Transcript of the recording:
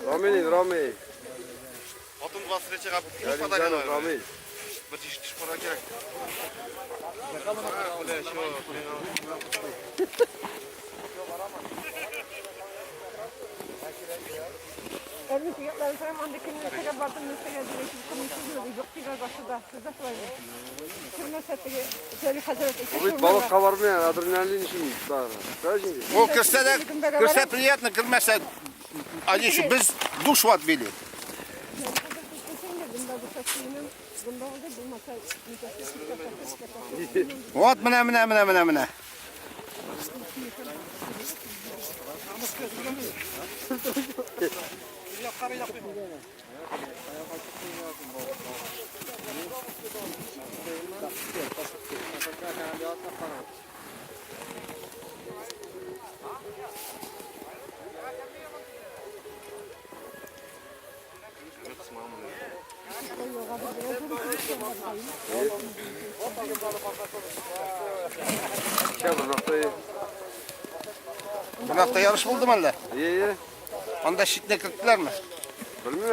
Рамил, Рамил. Потом 23-го Галимҗанов Рамил. Бер тишек пора кирәк. Бу бит балыкка бармый, адреналин өчен бары. Шулай инде. Ул керсә дә, керсә приятно, кермәсә, они еще без душу отбили. Вот менә, менә, менә, менә, менә. Шәп, бу Бу якта ярыш булдымы әллә? Ие, ие. Анда читне керттеләрме? Белмим.